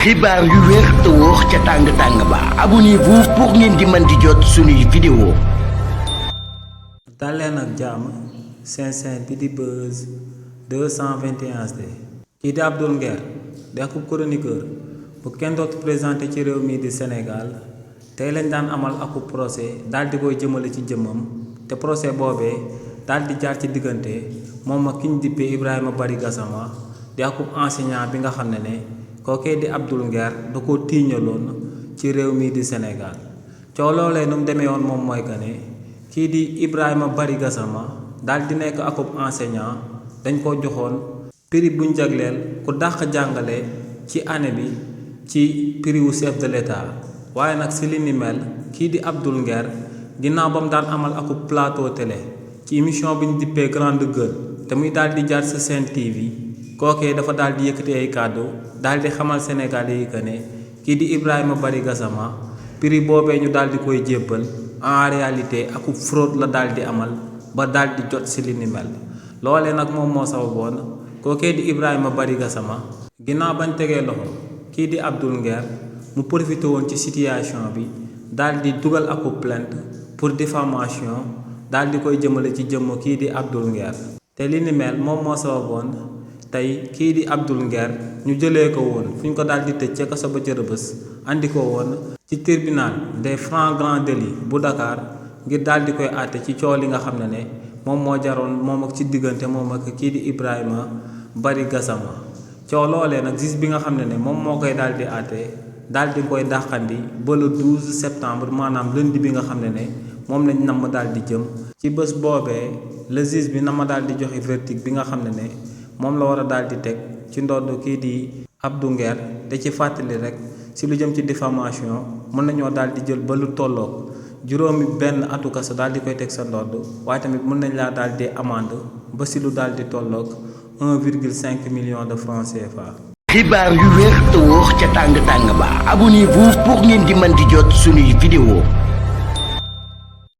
xibaar yu wér te wóor ca tàng ba abonnez-vous pour ngeen di mën di jot suñuy vidéo. daleen ak jàmm seen bi di Buzz 221 kii di Abdoul Nguer di akub chroniqueur bu kenn dootu présenté ci réew mi di Sénégal tey lañ daan amal akub procès daal di koy jëmale ci jëmmam te procès boobee daal di jaar ci diggante moom ak ki ñu dippee Ibrahima Bary Gassama di akub enseignant bi nga xam ne kookee di Abdoul Nguer da ko tiiñaloon ci réew mi di Sénégal coow loolee nu mu demee woon moom mooy que ne kii di Ibrahima Bary Gassama daal di nekk akub enseignant dañ ko joxoon prix buñ jagleel ku dàq jàngale ci année bi ci prix wu chef de l'État waaye nag si li ni mel kii di Abdoul Nguer ginnaaw ba mu daan amal akub plateau télé ci émission bi ñu dippee Grande Gueule te muy daal di jaar sa Sen TV kookee dafa daal di yëkkati ay kàddu daal di xamal Sénégalais yi que ne kii di Ibrahima Bary Gassama prix boobee ñu daal di koy jébbal en réalité akub fraude la daal di amal ba daal di jot si li ni mel loolee nag moom moo sababoon kookee di Ibrahima Bary Gassama ginnaaw bañ tegee loxo kii di Abdoul Nguer mu profité woon ci situation bi daal di dugal akub plainte pour diffamation daal di koy jëmale ci jëmm kii di Abdoul Nguer te li ni mel moom moo sababoon tey kii di Abdoul Nguer ñu jëlee ko woon fu ñu ko daal di tëj ca kaso ba ca Rebeuss andi ko woon ci tribunal des grands délits bu Dakar ngir daal di koy àtte ci coow li nga xam ne moom moo jaroon moom ak ci diggante moom ak kii di Ibrahima Bary Gassama coow loolee nag juge bi nga xam ne moom moo koy daal di àtte daal di koy dàqandi ba le 12 septembre maanaam lundi bi nga xam ne moom lañ nam ma daal di jëm ci bés boobee le juge bi na ma daal di joxe verdict bi nga xam ne moom la war a daal di teg ci ndodd kii di Abdoul Nguer te ci fàttali rek si lu jëm ci diffamation mën nañoo daal di jël ba lu tolloog juróomi benn atu kaso daal di koy teg sa ndodd waaye tamit mën nañ laa daal di amende ba si lu daal di tolloog 1,5 million de francs CFA. xibaar yu wér te wóor ca tàng ba abonnez-vous pour ngeen di mën di jot suñuy vidéo.